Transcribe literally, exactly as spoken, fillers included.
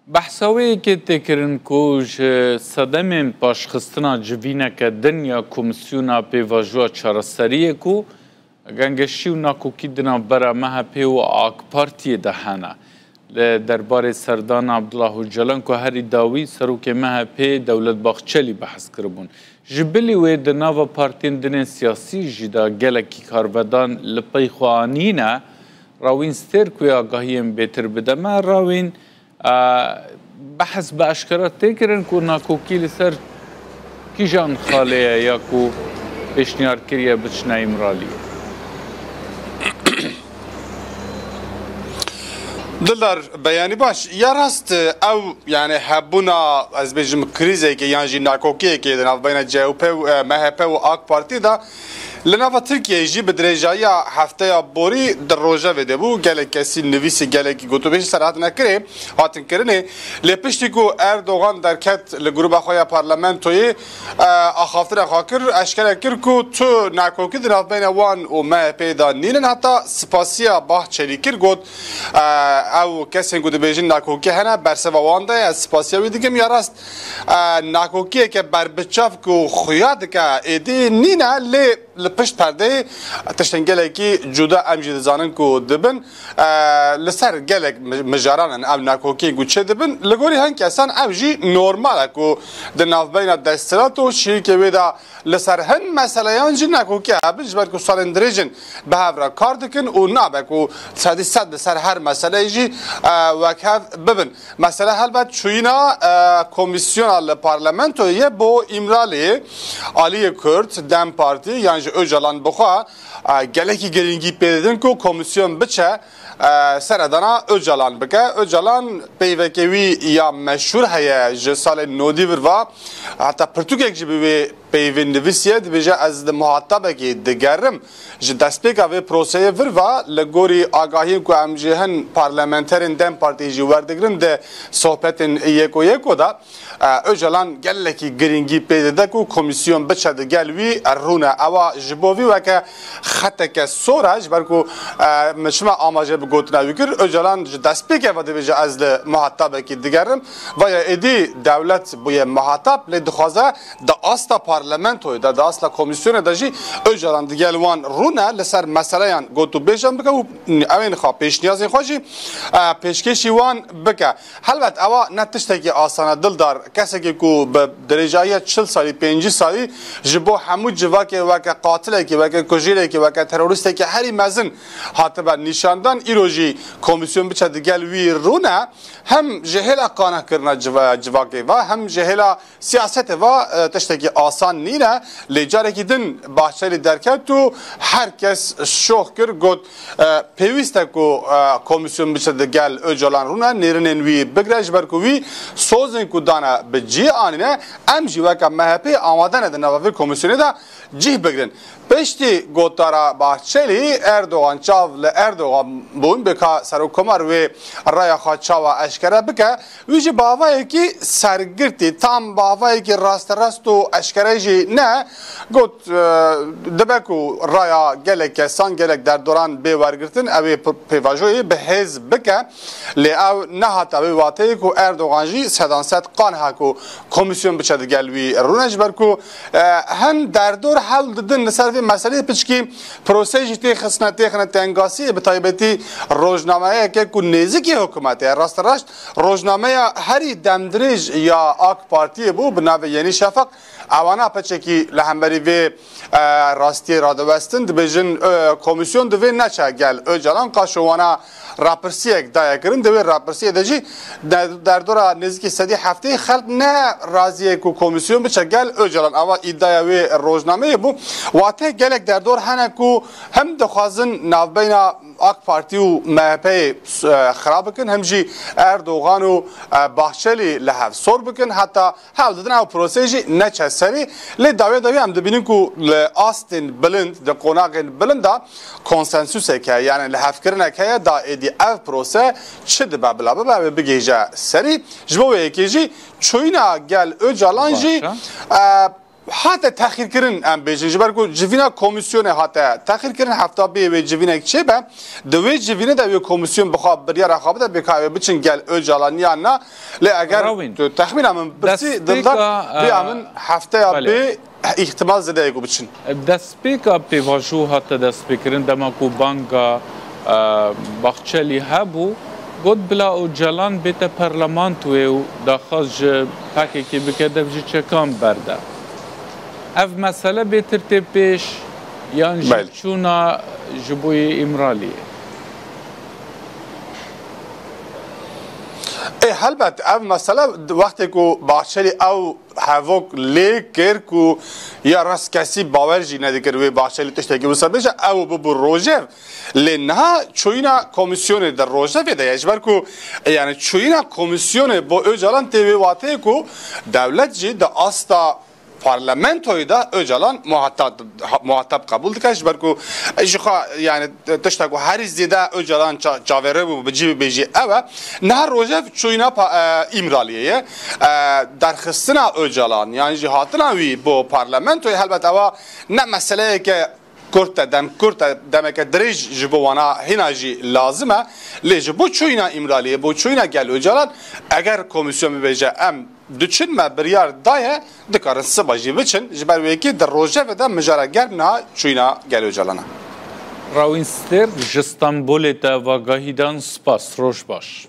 Behsa wê yekê tê kirin ku ji sedemên paşxistina civîneke din ya Komîsyona Pêvajoya Çareseriyê ku gengeşî û nakokî di navbera M H P û AK Partiyê de hene. Li derbarê serdana Abdullah Ocalan ku herî dawî serokê M H P Dewlet Bahçelî behs kiribûn. Ji bilî wê di nava partiyên dinên siyasî jî de gelekî karvedan li pey xwe anîne. Rawîn Stêr ku agahiyên bêtir bide me, Rawîn, e, behs bi eşkera tê kirin ku nakokî li ser kîjan xalê ye ya ku pêşniyar kiriye biçine Îmraliyê? Dildar, beyanî baş. Ya rast, ew, yani, hebûna, ez bêjim, krîzekê yan jî nakokiyekê di navbeyna C H P û, e, M H P û AK Partî de li nava Tirkiyeyê jî bi dirêjayiya hefteya borî di rojevê de bû. Gelek kesî nivîsî, gelekî gotûbêjî ser hatine kirê, hatin kirinê. Lê piştî ku Erdogan derket li gruba xwe ya parlamentoyê, e, axaftina xwe kir, eşkere kir ku tu nakokî di navbeyna wan û M H P de nînin, heta spasiya Bahçelî kir, got, e, ew kesên ku dibêjin nakokî hene, berseva wan de ye, ez spasiya wî dikim. Ya rast, e, nakokiyeke berbiçav ku xuya dike êdî nîne, lê li pişt perdeyê tiştên gelekî cuda em jî dizanin ku dibin. E, li ser gelek mi-, mijaran in ev nakokiyên ku çêdibin. Li gorî hin kesan ev jî normal e ku di navbeyna desthilat û şirîkê wê de li ser hin meseleyan jî nakokiya hebin, ji ber ku salên dirêj in bi hev re kar dikin û nabe ku sedî sed li ser her meseleyê jî, e, wek hev bibin. Mesele helbet çûyîna, e, komîsyona li parlamentoyê ye bo Îmraliyê. Aliyê Kurd, DEM Partî yan jî Ocalan bi xwe, e, gelekî girîngî pê didin ku komîsyon biçe, e, seredana Ocalan bike. Ocalan peyvekê wî ya meşhûr heye ji salên nodî vir ve, heta pirtûkek jî bi wê peyvê nivîsiye, dibêje, ez li muhatabekê digerim. Ji destpêka vê proseyê vir ve, li gorî agahiyên ku em ji hin parlamenterên DEM Partiyê jî werdigrin di sohbetên yeko yeko de, e, Ocalan gelekî girîngî pê dide ku komîsyon biçe digel wî rûne. Ewa ji bo vî weke xeteke sor e, ji ber ku, e, min çima amaje bi gotina wî kir, Ocalan ji destpêkê ve dibêje, ez li muhatabekî digerim. Vaya êdî dewlet bûye muhatab, lê dixwaze di asta parlamentoyê de, di asta komîsyonê de jî Ocalan digel wan rûne, li ser meseleyan gotûbêjan bike û ewên xwe, pêşniyazên xwe jî, e, pêşkêşî wan bike. Helbet ewa ne tiştekî asan e, Dildar. Kesekî ku bi dirêjahiya çil salî, pêncî salî ji bo hemû civakê weke qatilekî, weke kujêrekî, weke terorîstekî herî mezin hatibe nîşandan, îro jî komîsyon biçe digel wî rûne, hem ji hêla qanehkirina civa-, civakê ve, hem ji hêla siyasetê ve, e, tiştekî asan nîne. Lê carekî din Bahçelî derket û her kes şox kir, got, e, pêwîst e ku, e, komîsyon biçe digel Ocalan rûne, nêrînên wî bigre, ji ber ku wî sozên ku dane bi cî anîne, em jî weke M H P amade ne di nava vê komîsyonê de cih bigrin. Piştî gotara Bahçelî, Erdogan, çav li Erdogan bûn, bê ka Serokkomar wê raya xwe çawa eşkere bike. Wî jî bi avayekî sergirtî, tam bi avayekî rasterast û eşkere jî ne, got, e, dibe ku raya gelek kesan, gelek derdoran bê wergirtin, ew ê p-, pêvajoyê bi hêz bike. Lê ew nehate wê wateyê ku Erdogan jî sedan sed qaneh e ku komîsyon biçe digel wî rûne, ji ber ku, e, hin derdor hewl didin li ser vê meseleyê, piçkî proseyê jî tê xistine, têxine tengasiyê, bi taybetî rojnameyeke ku nêzikî hikûmetê ye. Rasterast rojnameya herî demdirêj ya AK Partiyê bû bi navê Yenî Şafak. Ewana piçekî li hemberî vê, e, rastiyê radiwestin, dibêjin, e, komîsyon divê neçe gel Ocalan, qaşo wana rapirsiyek daye kirin. Di wê rapirsiyê de jî de-, derdora nêzîkî sedî heftê xelk ne razî ye ku komîsyon biçe gel Ocalan. Ava îdaya wê rojnameyê bû. Wate gelek derdor hene ku hem dixwazin navbeyna AK Partî û MHP'yê, e, xira bikin, hem jî Erdogan û, e, Bahçelî li hev sor bikin. Heta hewl didin ew proseyê jî neçe serî. Lê dawê dawî em dibînin ku li astên bilind, di qonaxên bilind de konsensusek heye, yani lihevkirinek heye, da êdî ev prose çi dibe bila bibe, ew ê bigihîje serî. Ji bo wê yekê jî çûyîna gel Ocalan jî, Baş e. e, Hate texîrkirin, em bêjin, ji ber ku civîna komîsyonê hate texîrkirin, hefta bê wê civînek çêbe, di wê civînê de wê komîsyon bi xwe biryara xwe bide, bê ka wê biçin gel Ocalan yan na. Lê eger Rawîn. Tu texmîna min pirsî, Dildar, Destpêka, bê e, min hefteya belê. bê îhtimal zêde ye ku biçin. Destpêka pêvajo hate destpêkirin, dema ku banga, e, Baxçelî hebû, got bila Ocalan bête parlamentoyê û daxwaz ji P K K bike, dev ji çekan berde. Ev mesele bêtir tê pêş yan jî Belê. çûna ji bo yê Îmraliyê? Ê, helbet, ev mesele wextê ku Bahçelî ew hevok lê kir ku ya rast kesî bawer jî nedikir wê Bahçelî tiştekî wisa bêje, ew bibû rojev. Lê niha çûyîna komîsyonê di rojevê de ye. Ji ber ku, yani, çûyîna komîsyonê bo Ocalan tê wê wateyê ku dewlet jî di asta parlamentoyê de Ocalan muhatap, muhatap qebûl dike, ji ber ku ji xwe, yani, tişta ku herî zêde Ocalan ça-, çavêre bû, bi cî bibêjî ew e. Niha rojev çûyîna pa-, e, Îmraliyê ye. E, derxistina Ocalan, yan jî hatina wî bo parlamentoyê, helbet ewa ne meseleyeke kurt e, dem kurt e, demeke dirêj ji bo wana hîna jî lazim e. Lê ji bo çûyîna Îmraliyê, bo çûyîna gel Ocalan, eger komîsyon bibêje, em diçin, me biryar daye, dikarin siba jî biçin. Ji ber wê yekê di rojevê de mijara germ niha çûyîna gel Ocalan e. Rawîn Stêr ji Stenbolê te vagahî dan, spas, roj baş.